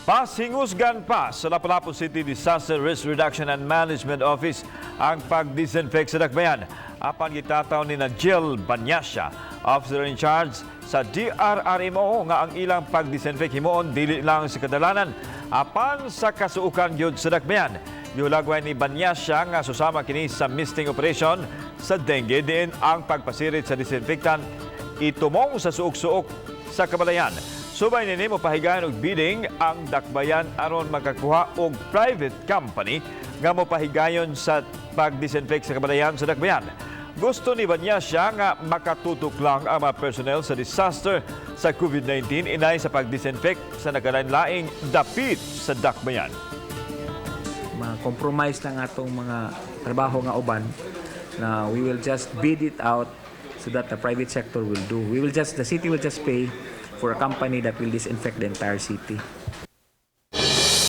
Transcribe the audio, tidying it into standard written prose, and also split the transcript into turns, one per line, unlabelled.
Pasingusgan pa sa Lapu-Lapu City Disaster Risk Reduction and Management Office ang pag-disinfect sa dakbayan. Apan gitataw nina Jill Banyasya, officer in charge sa DRRMO, nga ang ilang pag-disinfect himuon dili lang sa kadalanan apan sa kasuukan gyud sa dakbayan. Gihulagway ni Banyasya nga susama kini sa misting operation sa dengue, diin ang pagpasirit sa disinfectant itumong sa suok-suok sa kabalayan. Subay nini, mopahigayon og bidding ang dakbayan aron makakuha og private company nga mopahigayon sa pagdisinfect sa kabalayan sa dakbayan. Gusto ni Banyasya nga makatutok lang ang mga personnel sa disaster sa COVID-19 inay sa pagdisinfect sa nagkalain-laing dapit sa dakbayan.
Ma-compromise lang atong mga trabaho nga uban na we will just bid it out so that the private sector will do. We will just the city will just pay for a company that will disinfect the entire city.